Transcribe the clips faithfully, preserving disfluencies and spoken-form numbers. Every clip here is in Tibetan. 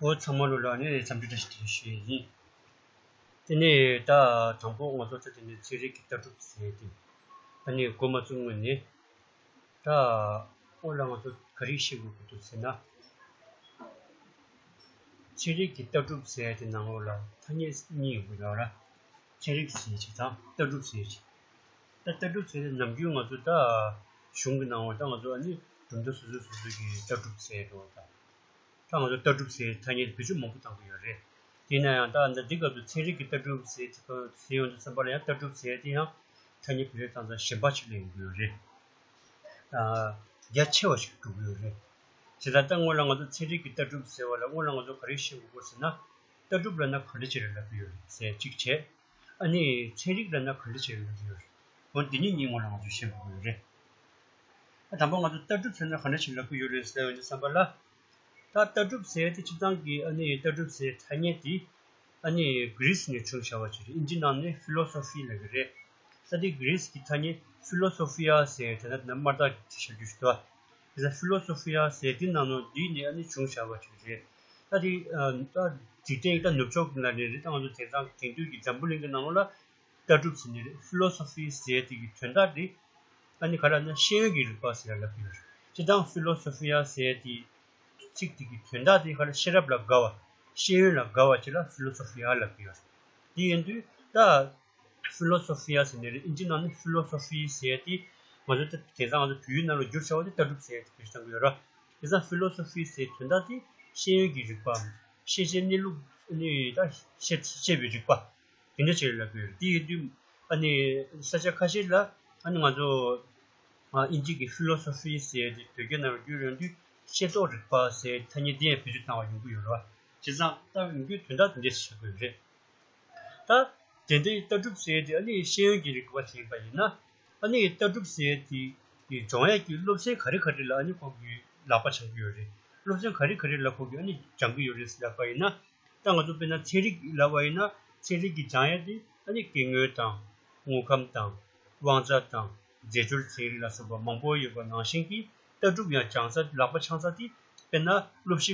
ཨོ་ཚང་མ་ལོ་ལ་ནི་འཚམས་འདྲི་བཀྲ་ཤིས་བདེ་ལེགས་ཞུ་ཡི་ཡིན། དེ་ནས་ད་དང་པོ་ང་ཚོ་ད་དེ་ནས་ཚན་རིག་གི་ལྟ་གྲུབ་ཟེར་ཏེ། ཨ་ནི་འགོ་མ་བཙུགས་སྔོན་ནས། ད་ཨོ་ལ་ང་ཚོ་ག་རེ་ཤེས་དགོས་ཀྱི་འདུག་ཟེར་ན། ཚན་རིག་གི་ལྟ་གྲུབ་ཟེར་ཏེ་ནང་ལོགས་ལ་ཐ་སྙད་གཉིས་ཡོད་པ་ཡོད་ར། ཚན་རིག་ཟེར་ཅིག་དང་ལྟ་གྲུབ་ཟེར་ཅིག་ད་ལྟ་གྲུབ་ཟེར་ཏེ་ནམ་རྒྱུན་ང་ཚོ་ད་གཞུང་གི་ནང་ལོགས་ད་ང་ཚོ་ཨ་ནི་གྲུབ་མཐའ་སོ་སོ་སོ་སོ་གི་ལྟ་གྲུབ་ཟེར་འགྲོ་བ་དང་། ད་ང་ཚོ་ལྟ་གྲུབ་ཟེར་ཐ་སྙད་བེད་སྤྱོད་མང་པོ་བཏང་གི་ཡོད་རེད། དེས་ན་ཡང་ད་ད་འདི་སྐབས་སུ་ཚན་རིག་གི་ལྟ་གྲུབ་ཟེར་ཟེར་ཡོང་དུས་ཙམ་པ་ལ་ཡང་ལྟ་གྲུབ་ཟེར་དེ་ཡང་ཐ་སྙད་བེད་སྤྱོད་བཏང་ཙང་གཞན་པ་ཞིག་ལ་ཡོང་གི་ཡོད་རེད། ཨ། རྒྱ་ཆེ་བ་ཞིག་འགྲོ་གི་ཡོད་རེད། བྱས་ཙང་ད་སྔོན་ལ་ང་ཚོ་ཚན་རིག་གི་ལྟ་གྲུབ་ཟེར་བ་ལ་སྔོན་ལ་ང་ཚོ་ག་རེ་ཤེས་དགོས་ཟེར་ན། ལྟ་གྲུབ་ལབ་ན་ག་འདྲ་ཅིག་རེད་ལབ་ཀྱི་ཡོད་རེད་ཟེར་གཅིག་བྱས། ཨ་ནི་ཚན་རིག་ལབ་ན་ག་འདྲ་ཅིག་རེད་ལབ་ཀྱི་ཡོད་རེད། འོ་འདི་གཉིས་གཉིས་སྔོན་ལ་ང་ཚོ་ཤེས་དགོས་ཀྱི་ཡོད་རེད། ཨ་དང་པོ་ང་ཚོ་ལྟ་གྲུབ་ཟེར་ན་ག་འདྲ་ཞིག་ལབ་ཀྱི་ཡོད་རེད་ཟེར་བའི་བསམ་པ་ལ། ད་ལྟ་གྲུབ་ཟེར་དེ་སྤྱིར་བཏང་གི་ཨ་ནི་ལྟ་གྲུབ་ཟེར་ཐ་སྙད་དེ་ཨ་ནི་གྷི་རིས་ནས་བྱུང་བཞག་པ་ཅིག་རེད། ཨིན་ཇི་ནང་ནས་ཕི་ལོ་སོ་ཕི་ལབ་ཀྱི་རེད། ད་དེ་གྷི་རིས་ཀྱི་ཐ་སྙད་ཕི་ལོ་སོ་ཕི་ཡ་ཟེར་དེ་ད་ནི་དམར་རྟགས་ཀྱི་བྱ་རྒྱུ་ཞིག་འདུག་ཨ། དེ་ད་ཕི་ལོ་སོ་ཕི་ཡ་ཟེར་དེ་ནང་ལོགས་འདི་ནས་ཨ་ནི་བྱུང་བཞག་པ་ཅིག་རེད། ད་དེ་ད་འཇིག་རྟེན་ད་ནུབ་ཕྱོགས་ཀྱི་ལ་ནས་རེད། ད་ང་ཚོ་དེང་སང་དེང་དུས་ཀྱི་འཛམ་བུ་གླིང་གི་ནང་ལོགས་ལ། ལྟ་གྲུབ་ཟེར་ནི་རེད། ཕི་ལོ་སོ་ཕི་ཟེར་དེ་གི་དོན་དག་དེ་ཨ་ནི་ག་རེ་ལབ་ན་ཤེས་ཡོན་གྱི་རིག་པ་ཟེར་ལབ་ཀྱི་ཡོད་རེད། སྤྱིར་བཏང་ཕི་ལོ་སོ་ཕི་ཡ་ཟེར་དེ་ཚིག་དེ་གི་དོན་དག་དེ་ག་རེ་ཤེས་རབ་ལ་དགའ་བ། ཤེས་ཡོན་ལ་དགའ་བ་ཅིག་ལ་ཕི་ལོ་སོ་ཕི་ཡ་ལབ་ཀྱི་ཡོད་རེད། དེ་ཡིན་དུས་ད་ཕི་ལོ་སོ་ཕི་ཡ་ཟེར་ནི་རེད། ཨིན་ཇི་ནང་ནས་ཕི་ལོ་སོ་ཕི་ཟེར་དེ་ང་ཚོ་ད་དེང་སང་ང་ཚོ་བོད་ཡིག་ནང་ལ་བསྒྱུར་བྱ་བ་དེ་ལྟ་གྲུབ་ཟེར་དེ་བེད་སྤྱོད་བཏང་གི་ཡོད་རེད། དེང་སང་ཕི་ལོ་སོ་ཕི་ཟེར་དོན་དག་དེ་ཤེས་ཡོན་གྱི་རིག་པའམ་ཤེས་བྱའི་གནས་ལུགས་ནི་ད་ཤེས་ཤེས་པའི་རིག་པ། དེ་འདྲ་ཅིག་ལབ་ཀྱི་ཡོད་རེད། དེ་ཡིན་དུས་ཨ་ནི་ས་ཆ་ཁ་ཤས་ལ་ཨ་ནི་ང་ཚོ་ཨ་ཨིན་ཇི་གི་ཕི་ལོ་སོ་ཕི་ཟེར་དེ་བོད་སྐད་ནང་ལ་བསྒྱུར་ཡོང་དུས་ཤེས་རྟོགས་རིག་པ་ཟེར་ཐ་སྙད་དེ་ཡང་བེད་སྤྱོད་བཏང་བ་ཡོང་གི་ཡོད་རེད་བ། བྱས་ཙང་ད་ཡོང་དུས་དོན་དག་དེ་འདྲ་ཞིག་ཆགས་ཀྱི་ཡོད་རེད། ད་དེ་འདྲའི་ལྟ་གྲུབ་ཟེར་དེ་ཨ་ནི་ཤེས་ཡོན་གྱི་རིག་པ་ཞིག་ཡིན་པ་ཡིན་ན། ཨ་ནི་ལྟ་གྲུབ་ཟེར་དེ་དེ་སྦྱོང་ཡས་ཀྱི་སློབ་ཚན་ག་རེ་ག་རེ་ལ་ཨ་ནི་ཁོ་གི་ལག་པ་འཆང་གི་ཡོད་རེད། སློབ་ཚན་ག་རེ་ག་རེ་ལ་ཁོ་གི་ཨ་ནི་སྦྱང་གི་ཡོད་རེད་ལབ་པ་ཡིན་ན། ད་ང་ཚོ་དཔེར་ན་ཚན་རིག་ལབ་པ་ཡིན་ན་ཚན་རིག་གི་སྦྱང་ཡས་དེ་ཨ་ནི་སྐྱེ་དངོས་དང་། དངོས་ཁམས་དང་། དབང་རྩ་དང་། རྫས་སྦྱོར་ཚན་རིག་ལ་སོགས་པ་མང་པོ་ཡོད་པ་ནང་བཞིན་གྱི་ལྟ་གྲུབ་ཡང་སྦྱང་ས་ལག་པ་འཆང་ས་དེ་དཔེར་ན་སློབ་གཞི་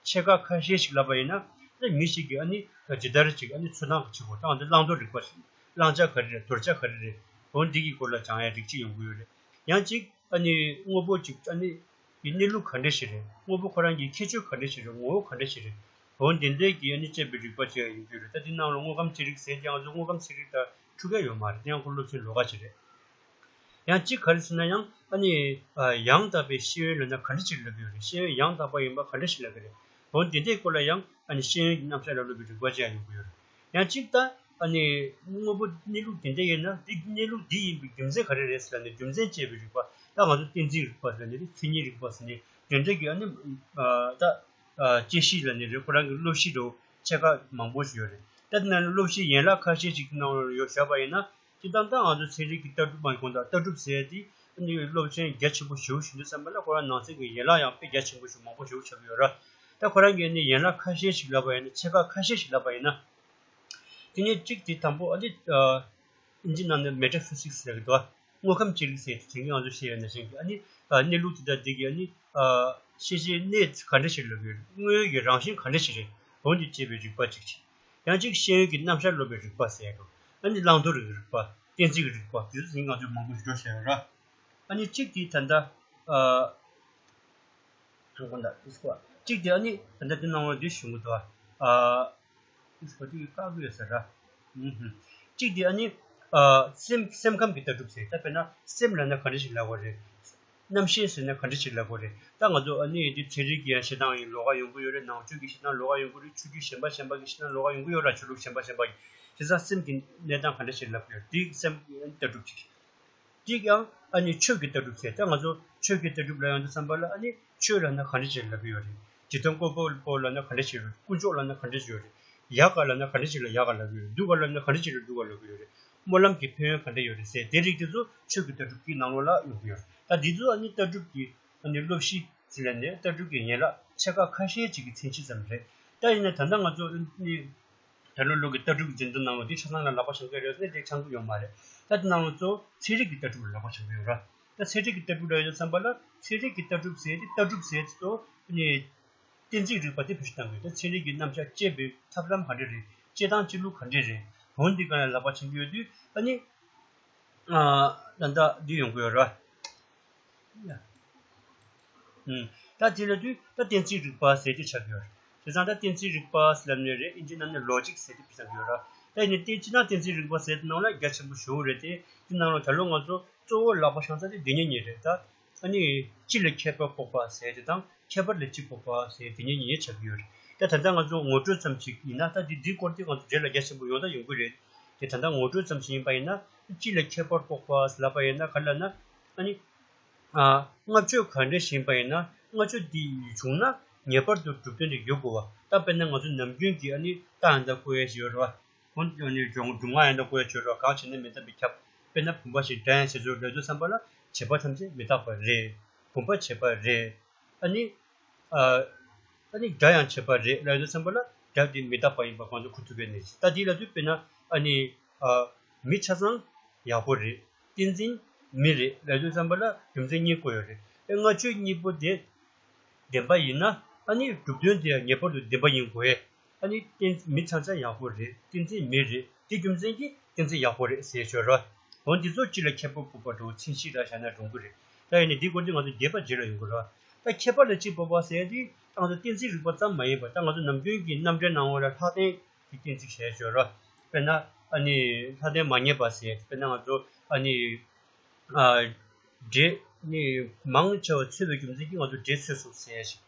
ཆེ་ཁག་ཁ་ཤས་ཤིག་ལབ་པ་ཡིན་ན་ཨ་ནི་མི་ཞིག་གིས་ཨ་ནི་ཇི་ལྟར་ཅིག་ཨ་ནི་འཚོ་སྟངས་ཀྱི་ཆེད་དུ་ད་ང་ཚོ་བླང་དོར་རིག་པ་ཞིག་བླང་བྱ་ག་རེ་རེད། དོར་བྱ་ག་རེ་རེད། འོ་འདི་གི་སྐོར་ལ་སྦྱང་ཡས་རིགས་གཅིག་ཡོང་གི་ཡོད་རེད། ཡང་གཅིག་ཨ་ནི་དངོས་པོ་ཅིག་ཨ་ནི་གི་གནས་ལུགས་ག་འདྲ་ཞིག་རེད། དངོས་པོ་ཁོ་རང་གི་ཁྱད་ཆོས་ག་འདྲ་ཞིག་རེད། ངོ་བོ་ག་འདྲ་ཞིག་རེད། འོ་འདི་འདྲའི་གི་ཨ་ནི་དཔྱད་པའི་རིག་པ་ཅིག་ཡོང་གི་ཡོད་རེད། ད་འདི་ནང་ལ་དངོས་ཁམས་ཚན་རིག་ཟེར་ཀྱང་ང་ཚོ་དངོས་ཁམས་ཚན་རིག་དང་འཁྲུག་ག་ཡོད་མ་རེད། དེ་ཡང་ཁོ་སློབ་ཚན་ལོགས་ཀ་ཅིག་རེད། ཡང་གཅིག་ག་རེ་ཟེར་ན་ཡང་ཨ་ནི་ཨ་ཡང་དག་པའི་ཤེས་ཡོན་ལབ་ན་ག་འདྲ་ཞིག་ལབ་ཀྱི་ཡོད་རེད། ཤེས་ཡོན་ཡང་དག་པ་ཡིན་པ་ག་འདྲ་ཞིག་ལབ་ཀྱི་རེད། འོ་འདི་འདྲའི་སྐོར་ལ་ཡང་ཨ་ནི་ཤེས་ཡོན་གྱི་རྣམ་གཞག་ལ་སློབ་པའི་རིག་པ་ཅིག་ཡང་ཡོང་གི་ཡོད་རེད། ཡང་གཅིག་ད་ཨ་ནི་དངོས་པོ་གནས་ལུགས་འདི་འདྲ་ཡིན་ན་འདི་གནས་ལུགས་འདི་ཡིན་པའི་རྒྱུ་མཚན་ག་རེ་རེད་ཟེར་ན་རྒྱུ་མཚན་དཔྱད་པའི་རིག་པ། ད་ང་ཚོ་གཏན་ཚིགས་རིག་པ་ཟེར་ནས་རེད། མཚན་ཉིད་རིག་པ་ཟེར་ནས་དེ་འདྲ་གི་ཨ་ནི་ཨ་ད་ཨ་དཔྱད་གཞི་ལབ་ནས་རེད། ཁོ་རང་གི་སློབ་གཞི་འདྲ་བོ་ཆེ་ཁག་མང་པོ་ཞིག་ཡོད་རེད། ད་དེ་ནང་ནས་སློབ་གཞིའི་ཡན་ལག་ཁ་ཤས་ཤིག་ནང་ལ་ཡོད་བཞག་པ་ཡིན་ན། སྤྱིར་བཏང་ད་ང་ཚོ་ཚན་རིག་གི་ལྟ་གྲུབ་མ་དགོངས་དག་ལྟ་གྲུབ་ཟེར་དེ་ནི་སློབ་ཚན་རྒྱ་ཆེན་པོ་ཞེ་པོ་ཞིག་འདུག་བསམ་པ་ལ་ཁོ་རང་ནང་གསེས་ཀྱི་ཡན་ལག་ཡང་དཔེ་རྒྱ་ཆེན་པོ་ཞིག་མང་པོ་ཞེ་པོ་ཆགས་ཀྱི་ཡོད་ར། ད་ཁོ་རང་གི་ནི་ཡན་ལག་ཁ་ཤས་ཤིག་ལབ་པ་ཡིན་ན། ཆེ་ཁག་ཁ་ཤས་ཤིག་ལབ་པ་ཡིན་ན། དེ་ནས་གཅིག་དེ་དང་པོ་ཨ་ནི་ཨིན་ཇི་ནང་ནས་མེ་ཊ་ཕི་སིག་སི་ཟེར་གྱི་འདུག་དངོས་ཁམས་སྤྱི་རིག་ཟེར་དེ་ང་ཚོ་བཤད་ཡོད་ན་ཞིག་ཨ་ནི་གནས་ལུགས་དེ་དག་དེ་གི་ཨ་ནི་ཤེས་བྱའི་གནས་ག་འདྲ་ཞིག་ལབ་ཡོད། དངོས་ཡོད་ཀྱི་རང་བཞིན་ག་འདྲ་ཞིག་རེད། འོ་འདི་དཔྱད་པའི་རིག་པ་གཅིག་བྱས། ཡང་གཅིག་ཤེས་ཡོན་གྱི་རྣམ་གཞག་སློབ་པའི་རིག་པ་ཟེར་ཡག་ཨ་ནི་བླང་དོར་གྱི་རིག་པ། གཏན་ཚིགས་ཀྱི་རིག་པ། དེ་ཚོ་ཡིན་ང་ཚོས་མང་པོ་ཞིག་འགྲོ་བཤད་ཡོད་ར། ཨ་ནི་གཅིག་དེ་ད་ལྟ་ཨ་གང་གོ་ད་དེ་སྐོར་གཅིག་དེ་ཨ་ནི་ད་ལྟ་དེ་ནང་ལོགས་དེ་ཞུ་གི་འདུག་ཨ་དེ་སྐོར་དེ་བཀག་གི་ཡོད་ས་ར། ཨུ་ཧུ། གཅིག་དེ་ཨ་ནི་ཨ་སེམས་སེམས་ཁམས་ཀྱི་ལྟ་གྲུབ་ཟེར། ད་དཔེར་ན་སེམས་ལབ་ན་ག་འདྲ་ཞིག་ལབ་དགོས་རེད། རྣམ་ཤེས་ཟེར་ན་ག་འདྲ་ཞིག་ལབ་དགོས་རེད། ད་ང་ཚོ་ཨ་ནི་འདི་ཚན་རིག་གི་ཡང་བཤད་སྟངས་ཡིན་ལོགས་ཀ་ཡོང་གི་ཡོད་རེད། ནང་ཆོས་ཀྱི་བཤད་སྟངས་ལོགས་ཀ་ཡོང་གི་རེད། ཆོས་བརྒྱུད་གཞན་པ་གཞན་པ་གི་བཤད་སྟངས་ལོགས་ཀ་ཡོང་གི་ཡོད་རེད། ཆོས་ལུགས་གཞན་པ་གཞན་པ་གི། བྱས་ཙང་སེམས་ཀྱི་གནས་སྟངས་ག་འདྲ་ཞིག་ལབ་ཀྱི་ཡོད། འདི་སེམས་ཀྱི་ལྟ་གྲུབ་ཅིག་གཅིག་ཡང་ཨ་ནི་ཆོས་ཀྱི་ལྟ་གྲུབ་ཟེར། ད་ང་ཚོ་ཆོས་ཀྱི་ལྟ་གྲུབ་ལབ་ཡོང་དུས་ཙམ་པ་ལ་ཨ་ནི་ཆོས་ལབ་ན་ག་འདྲ་ཞིག་ལབ་ཀྱི་ཡོད་རེད། འཇིག་རྟེན་བཀོད་པ་པོ་ལབ་ན་ག་འདྲ་ཞིག་ཡོད་རེད། དཀོན་མཆོག་ལབ་ན་ག་འདྲ་ཞིག་ཡོད་རེད། ཡག་ག་ལབ་ན་ག་འདྲ་ཞིག་ལ་ཡག་ག་ལབ་ཀྱི་ཡོད་རེད། སྡུག་ག་ལབ་ན་ག་འདྲ་ཞིག་ལ་སྡུག་ག་ལབ་ཀྱི་ཡོད་རེད། སྨོན་ལམ་གྱི་ཕན་ཡོན་ག་འདྲ་ཡོད་རེད་ཟེར། དེ་རིགས་དེ་ཚོ་ཆོས་ཀྱི་ལྟ་གྲུབ་ཀྱི་ནང་ལོགས་ལ་ཡོང་གི་ཡོད་རེད། ད་འདི་ཚོ་ཨ་ནི་ལྟ་གྲུབ་ཀྱི་ཨ་ནི་སློབ་གཞི་ཟེར་ལབ་ནས་ལྟ་གྲུབ་ཀྱི་ཡན་ལག་ཆེ་ཁག་ཁ་ཤས་ཅིག་གི་མཚན་གཞི་ཙམ་རེད། ད་ཡིན་ན་ད་ལྟ་ང་ཚོ་ཨ་ནི་ད་ལོ་ལོ་གི་ལྟ་གྲུབ་འཛིན་གྲྭ་ནང་ལ་འདི་ཆ་ཚང་ལ་ལག་པ་འཆང་གི་ཡོད་ནས་དེ་འཆང་གི་ཡོད་མ་རེད། ད་དེ་ནང་ལ་གཙོ་བོ་ཚན་རིག་གི་ལྟ་གྲུབ་ལ་ལག་པ་འཆང་གི་ཡོད་ར། ད་ཚན་རིག་གི་ལྟ་གྲུབ་ལ་ཡོད་བསམ་པ་ལ་ཚན་རིག་གི་ལྟ་གྲུབ་ཟེར་དེ་ལྟ་གྲུབ་ཟེར་དེ་ཚོ་ནི་ གཏན་ཚིགས་རིག་པ་དེ་བེད་སྤྱོད་གཏང་གི་ཡོད། ད་ཚན་རིག་གི་རྣམ་གཞག་དཔྱད་པའི་ཐབས་ལམ་ག་འདྲ་རེད། དཔྱད་སྟངས་དཔྱད་ལུགས་ག་འདྲ་རེད། འོ་འདི་ག་ལ་ལག་པ་འཆང་གི་ཡོད་དུས་ཨ་ནི། ཨ་ད་ལྟ་འདི་ཡོང་གི་ཡོད་རེད་བ། ཨུམ། ད་དེ་ལ་དུས་ད་གཏན་ཚིགས་རིག་པ་ཟེར་དེ་ཆགས་ཀྱི་ཡོད་རེད། བྱས་ཙང་ད་གཏན་ཚིགས་རིག་པ་ཟེར་ལབ་ནས་རེད། ཨིན་ཇི་ནང་ནས་ལོ་ཇིག་ཟེར་དེ་བེད་སྤྱོད་གཏང་གི་ཡོད་རེད། ད་ཡིན་ནའི་དེ་སྤྱིར་ན་གཏན་ཚིགས་རིག་པ་ཟེར་དེ་ནང་ལ་རྒྱ་ཆེན་པོ་ཞེ་པོ་རེད་དེ། དེ་ནང་ལ་ད་ལོ་ང་ཚོ་གཙོ་བོ་ལག་པ་འཆང་ས་དེ་འདི་གཉིས་གཉིས་རེད་ད། ཨ་ནི་སྤྱི་ལ་ཁྱད་པར་དཔོག་པ་ཟེར་དེ་དང་ཁྱད་པར་ལ་སྤྱི་དཔོག་པ་ཟེར་དེ་གཉིས་གཉིས་ཆགས་ཀྱི་ཡོད་རེད། ད་ད་ལྟ་ང་ཚོ་ངོ་སྤྲོད་ཙམ་ཞིག་ཡིན་ན། ད་འདི་འདིའི་སྐོར་དེ་ང་ཚོ་རྗེས་ལ་རྒྱ་ཆེན་པོ་ཡོང་ད་ཡོང་གི་རེད། དེ་ད་ལྟ་ངོ་སྤྲོད་ཙམ་ཞིག་ཡིན་པ་ཡིན་ན། སྤྱི་ལ་ཁྱད་པར་དཔོག་པ་ལབ་པ་ཡིན་ན་ག་ལབ་ན། ཨ་ནི། ཨ། བསྔགས་བརྗོད་ག་འདྲ་ཞིག་ཡིན་པ་ཡིན་ན། བསྔགས་བརྗོད་འདི་བྱུང་ན་ངེས་པར་དུ་གྲུབ་དོན་དེ་ཡོད་དགོས་པ། ད་དཔེར་ན་ང་ཚོ་ནམ་རྒྱུན་གྱི་ཨ་ནི་རྟགས་ཡིན་ད་བཀོད་ཡས་ཞིག་ཡོད་རེད་བ། འོ་ནི་སྒྲུབ་ངག་ཡིན་ད་བཀོད་ཡས་ཞིག་ཡོད་རེད་བ། གང་བྱས་ན་མི་རྟག་པས་ཁྱབ། དཔེར་ན་བུམ་པ་ཞིག་འདྲ་ཡང་བྱེད་ཚུལ་ལབ་དུས་ཙམ་པ་ལ། བྱེད་པ་ཐམས་ཅད་མི་རྟག་པ་རེད། བུམ་པ་བྱེད་པ་རེད། ཨ་ནི། ཨ། ཨ་ནི་སྒྲ་ཡང་བྱེད་པ་རེད་ལབ་དུས་ཙམ་པ་ལ། སྒྲ་དེ་མི་རྟག་པ་ཡིན་པ་གང་དུ་གོ་ཐུབ་པའི་གནས་ཤིག་ད་དེ་ལབ་དུས་དཔེར་ན་ཨ་ནི། ཨ། མི་ཆ་ཚང་ཡག་པོ་རེད། བསྟན་འཛིན་མི་རེད་ལབ་དུས་ཙམ་པ་ལ་རྒྱུ་མཚན་གཉིས་བཀོད་ཡོད་རེད། ཨེ་བསྔགས་བརྗོད་གཉིས་པོ་དེ་བདེན་པ་ཡིན་ན། ཨ་ནི་གྲུབ་དོན་དེ་ཡང་ངེས་པར་དུ་བདེན་པ་ཡིན་དགོས། ཨ་ནི་བསྟན་མི་ཆ་ཚང་ཡག་པོ་རེད། བསྟན་འཛིན་མི་རེད། དེ་རྒྱུ་མཚན་གྱིས་བསྟན་འཛིན་ཡག་པོ་རེད་ཟེར་ཤོད་རོགས། འོ་འདི་ཚོ་སྤྱི་ལ་ཁྱད་པར་དཔོག་པ་འདྲ་བོ་མཚན་གཞི་ར་བཞག་ན་རུང་གི་རེད། ད་ཡིན་ནའི་འདིའི་སྐོར་དེ་ང་ཚོ་རྒྱས་པ་རྗེས་ལ་ཡོང་གི་རེད། ད་ཁྱད་པར་ལ་སྤྱི་དཔོག་པ་ཟེར་དེ་ང་ཚོ་གཏན་ཚིགས་རིག་པ་ཙམ་མ་ཡིན་པར། ད་ང་ཚོ་ནམ་རྒྱུན་གྱི་རྣམ་འགྲེལ་ནང་ལ་ལྷག་ལྡན་གྱི་གཏན་ཚིགས་ཞེས་ཤོད་རོགས། དཔེར་ན་ཨ་ནི་ལྷག་ལྡན་མ་ངེས་པ་ཟེར། དཔེར་ན་ང་ཚོ་ཨ་ནི། ཨ། འབྲས་ནི་མང་ཆེ་བ་ཚོས་པའི་རྒྱུ་མཚན་གྱིས་ང་ཚོ་འབྲས་ཚོས་སོང་ཟེར་ཞིག་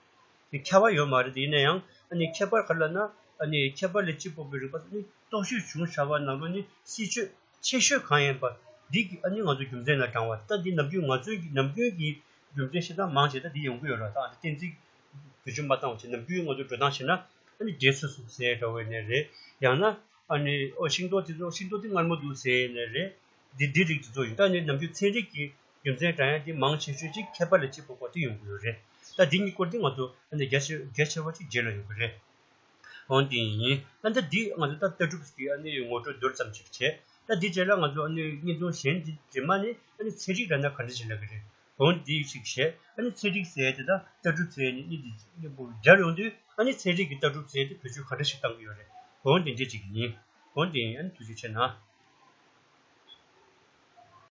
དེ་ཁྱབ་པ་ཡོད་མ་རེད། དེ་ཡིན་ན་ཡང་ཨ་ནི་ཁྱད་པར་ག་ལབ་ན། ཨ་ནི་ཁྱད་པར་ལ་སྤྱི་དཔོག་པའི་རིག་པ་ནི་རྟོག་ཞིབ་བྱུང་བཞག་པ་ནང་ལོགས་ནས་སྲིད་བྱུས་ཆེ་ཤོས་གང་ཡིན་པ་འདི་གི་ཨ་ནི་ང་ཚོ་རྒྱུ་མཚན་ལ་དྲངས་པ། ད་འདི་ནམ་རྒྱུན་ང་ཚོའི་གི་ནམ་རྒྱུན་གྱི་རྒྱུ་མཚན་བཤད་སྟངས་མང་ཆེ་ད་འདི་ཡོང་གི་ཡོད་ར། ད་ཨ་ནི་གཏན་ཚིགས་བེད་སྤྱོད་མ་བཏང་བ་བྱས། ནམ་རྒྱུན་ང་ཚོ་འགྲོ་སྟངས་བྱས་ན་ཨ་ནི་འབྲས་ཚོས་སོང་ཟེར་འདྲ་བོ་ནས་རེད། ཡང་ན། ཨ་ནི་ཨོ་ཤིང་ཏོག་དེ་ཚོ་ཤིང་ཏོག་དེ་མངར་མོ་འདུག་ཟེར་ནས་རེད། འདི་འདི་རིགས་དེ་ཚོ་ཡིན། ད་ནི་ནམ་རྒྱུན་ཚན་རིག་གི་རྒྱུ་མཚན་དྲངས་ཡ་དེ་མང་ཆེ་ཤོས་ཅིག་ཁྱད་པར་ལ་སྤྱི་དཔོག་པ་དེ་ཡོང་གི་ཡོད་རེད། ད་འདི་གཉིས་སྐོར་དེ་ང་ཚོ་ཨ་ནི་རྒྱ་ཆེ་རྒྱ་ཆེ་བ་ཅིག་རྗེས་ལ་ཡོང་གི་རེད། འོན་ཏེ་ཡིན། ཨ་ད་འདི་ང་ཚོ་ད་ལྟ་གྲུབ་ཀྱི་ཨ་ནི་ངོ་སྤྲོད་མདོར་ཙམ་ཅིག་བྱས། ད་འདི་རྗེས་ལ་ང་ཚོ་ཨ་ནི་བརྙན་ཐུང་གཞན་འདི་རྗེས་མ་ནི་ཨ་ནི་ཚན་རིག་ལབ་ན་ག་འདྲ་ཞིག་ལབ་ཀྱི་རེད། འོན་ཏེ་ཞིག་བྱས། ཨ་ནི་ཚན་རིག་ཟེར་དེ་དང་ལྟ་གྲུབ་ཟེར་ནི་གཉིས་འདི་གཉིས་པོ་སྦྱར་ཡོང་དུས། ཨ་ནི་ཚན་རིག་གི་ལྟ་གྲུབ་ཟེར་དེ་བེད་སྤྱོད་ག་འདྲ་ཞིག་གཏང་གི་ཡོད་རེད། འོན་ཏེ་འདི་ཅིག་ཡིན། འོན་ཏེ་ཡིན། ཨ་ནི་ཐུགས་རྗེ་ཆེ་གནང་།